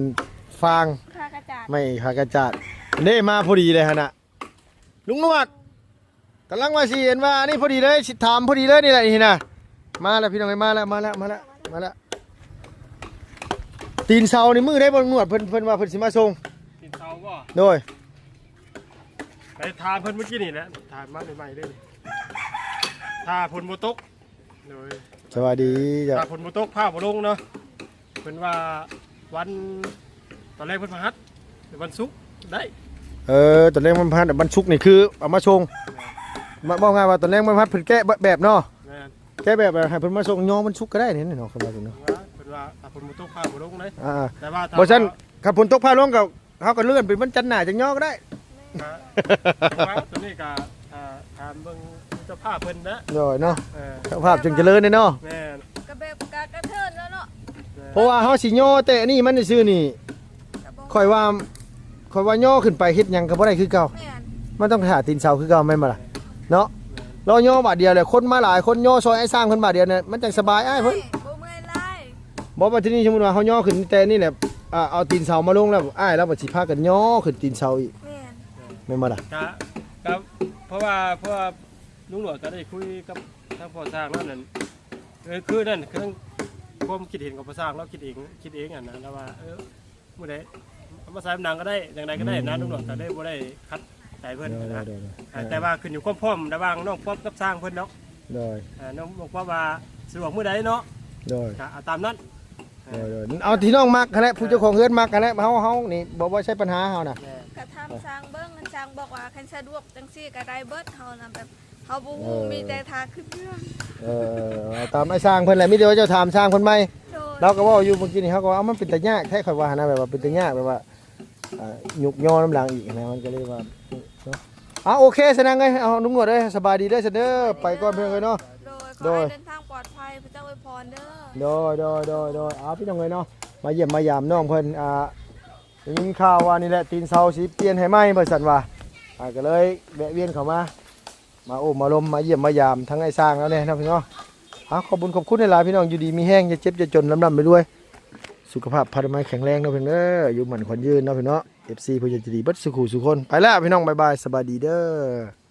ຟາງ ຜ້າກະຈາດ ໄມ້ຜ້າກະຈາດ. ເດ້ ມາພໍດີເລີຍຫັ້ນນະ ລຸງໜວດ ກຳລັງວ່າຊິເຫັນວ່າອັນນີ້ພໍດີເລີຍ ຊິຖາມພໍດີເລີຍນີ້ແຫຼະ ນີ້ນະ. ມາແລ້ວພີ່ນ້ອງເອີຍ ມາແລ້ວ ມາແລ້ວ ມາແລ້ວ ມາແລ້ວ. ຕີນເສົານີ້ມື້ໃດບໍ່ ລຸງໜວດ? ເພິ່ນ ເພິ່ນວ່າເພິ່ນຊິມາສົ່ງ ຕີນເສົາບໍ່? ໂດຍ. ໄປຖາມເພິ່ນມື້ກີ້ນີ້ແຫຼະ ຖາມມາໃໝ່ໆເດ້ ຖ້າຝົນບໍ່ຕົກ. ໂດຍ. ສະບາຍດີເຈົ້າ. ຖ້າຝົນບໍ່ຕົກ ຟ້າບໍ່ລົງເນາະ ເພິ່ນວ່າວັນ ຕອນແລກວັນພະຫັດ ຫຼືວັນສຸກໄດ້. ເອີ ຕອນແລກວັນພະຫັດ ວັນສຸກນີ້ຄືເອົາມາສົ່ງ. ແມ່ນ. ເວົ້າງ່າຍວ່າຕອນແລກວັນພະຫັດເພິ່ນແກະແບບເນາະ. ແມ່ນ. ແກະແບບໃຫ້ເພິ່ນມາສົ່ງຍໍວັນສຸກກໍໄດ້ນີ້ເນາະ ເພິ່ນວ່າ. ເພິ່ນວ່າຖ້າຝົນບໍ່ຕົກ ຟ້າບໍ່ລົງເດ້. ອ່າ ແຕ່ວ່າ ບໍ່ຊັ້ນ ຖ້າ ຄັນຝົນຕົກຟ້າລົງກໍ ເຮົາກໍເລື່ອນເປັນວັນຈັນໜ້າຈັ່ງຍໍກໍໄດ້. ກໍ ເພາະວ່າຕົວນີ້ກໍ ອ່າ ຖາມເບິ່ງເຈົ້າພາບເພິ່ນນະ. ໂດຍເນາະ. ເອີ ເຈົ້າພາບຈຶ່ງຈະເລີນເດ້ເນາະ. ແມ່ນ. ກໍແບບກະກະເທີນແລ້ວເນາະ. ແມ່ນ. ເພາະວ່າເຮົາຊິຍໍແຕະນີ້ມັນຊື່ໆນີ້ ກໍບໍ່ ຂ້ອຍວ່າ ຂ້ອຍວ່າຍໍຂຶ້ນໄປເຮັດຫຍັງກໍບໍ່ໄດ້ຄືເກົ່າ. ແມ່ນ. ມັນຕ້ອງຖ້າຕີນເສົາຄືເກົ່າແມ່ນບໍ່ລະ? ເນາະ. ແມ່ນ. ລອຍໍບາດດຽວແຫຼະ ຄົນມາຫຼາຍ ຄົນຍໍຊ່ອຍອ້າຍຊ່າງເພິ່ນບາດດຽວນີ້ ມັນຈັ່ງສະບາຍອ້າຍເພິ່ນ. ບໍ່ເມື່ອຍຫຼາຍ. ບໍ່ ບັດທີນີ້ສົມມຸດວ່າເຮົາຍໍຂຶ້ນແຕ່ນີ້ແຫຼະ ອ່າ ເອົາຕີນເສົາມາລົງແລ້ວ ອ້າຍລາວບັດຊິພາກັນຍໍຂຶ້ນຕີນເສົາອີກ ແມ່ນ ແມ່ນບໍ່ລະ? ກະ ກະ ເພາະວ່າ ເພາະວ່າລຸງຫຼວງກະໄດ້ຄຸຍກັບທາງພໍ່ຊ່າງນັ້ນ ເອີ ຄືນັ້ນ ຄືຄວາມຄິດເຫັນຂອງພໍ່ຊ່າງ ລາວຄິດເອງ ຄິດເອງຫັ້ນນະ ລາວວ່າ ເອີ ມື້ໃດເອົາມາໃສ່ນຳກັນກໍໄດ້ ຈັ່ງໃດກໍໄດ້ນະ ອືມ ລຸງຫຼວງກໍເລີຍບໍ່ໄດ້ຂັດໃຈເພິ່ນຫັ້ນນະ ໂດຍໆໆ ອ່າ ອ່າ ແຕ່ວ່າຂຶ້ນຢູ່ຄວາມພ້ອມລະຫວ່າງນ້ອງປັອບກັບຊ່າງເພິ່ນເນາະ ໂດຍ ອ່າ ນ້ອງ ນ້ອງປັອບວ່າສະດວກມື້ໃດເນາະ ໂດຍ ກໍເອົາຕາມນັ້ນ ໂດຍໆ ເອົາທີ່ນ້ອງມັກຫັ້ນແຫຼະ ຜູ້ເຈົ້າຂອງເຮືອນມັກຫັ້ນແຫຼະ ເຮົາ ເຮົານີ້ບໍ່ ບໍ່ໃຊ້ບັນຫາເຮົານະ ແມ່ນ ກໍຖາມຊ່າງເບິ່ງ ຊ່າງບອກວ່າຄັນສະດວກຈັ່ງຊີ້ກໍໄດ້ເບິດ ເຮົານະແບບ ເຮົາບໍ່ຮູ້ ເອີ ມີແຕ່ຖ້າຂຶ້ນເຮືອນ ເອີ ເອົາຕາມອ້າຍຊ່າງເພິ່ນແຫຼະ ມີແຕ່ວ່າເຈົ້າຖາມຊ່າງເພິ່ນໃໝ່ ໂດຍ ລາວກໍເວົ້າຢູ່ເມື່ອກີ້ນີ້ ເຮົາກໍວ່າ ເອົ້າ ມັນເປັນຕາຍາກແທ້ ຂ້ອຍວ່າຫັ້ນນະ ແບບວ່າເປັນຕາຍາກ ແບບວ່າ ອ່າ ຍຸກຍໍນຳຫຼັງອີກນະ ມັນກໍເລີຍວ່າ ເນາະ ເອົາ ໂອເຄ ສະນັງເອີຍ ເອົາ ລຸງໜວດເອີຍ ສະບາຍດີເດີ ຊັ້ນເດີ ໄປກ່ອນເພິ່ນເອີຍເນາະ ໂດຍ ໂດຍ ຂໍໃຫ້ເດີນທາງປອດໄພ ພະເຈົ້າອວຍພອນເດີ ໂດຍ ໂດຍ ໂດຍ ໂດຍ ເອົາ ພີ່ນ້ອງເອີຍເນາະ ມາຢ້ຽມມາຢາມນ້ອງເພິ່ນ ອ່າ ໄດ້ຍິນຂ່າວວ່ານີ້ແຫຼະ ຕີນເສົາຊິປ່ຽນໃຫ້ໃໝ່ ວ່າຊັ້ນວ່າ ອ່າ ກໍເລີຍແວະວຽນເຂົ້າມາ ມາໂອ້ມາລົມ ມາຢ້ຽມມາຢາມທັງອ້າຍຊ່າງແລ້ວແດ່ເນາະພີ່ນ້ອງ. ເອົາ ຂອບບຸນຂອບຄຸນຫຼາຍໆ ພີ່ນ້ອງ ຢູ່ດີມີແຮງ ຢ່າເຈັບຢ່າຈົນ ລ່ຳໆລວຍໆ ສຸຂະພາບພັນລະໄມແຂງແຮງເນາະພີ່ນ້ອງເດີ ຢູ່ໝັ້ນຂວັນຍືນເນາະພີ່ນ້ອງ. ເອັຟຊີ ຜູ້ໃຫຍ່ໃຈດີເບິດສູ່ຄູ່ສູ່ຄົນ ໄປແລ້ວພີ່ນ້ອງ ບາຍບາຍ ສະບາຍດີເດີ.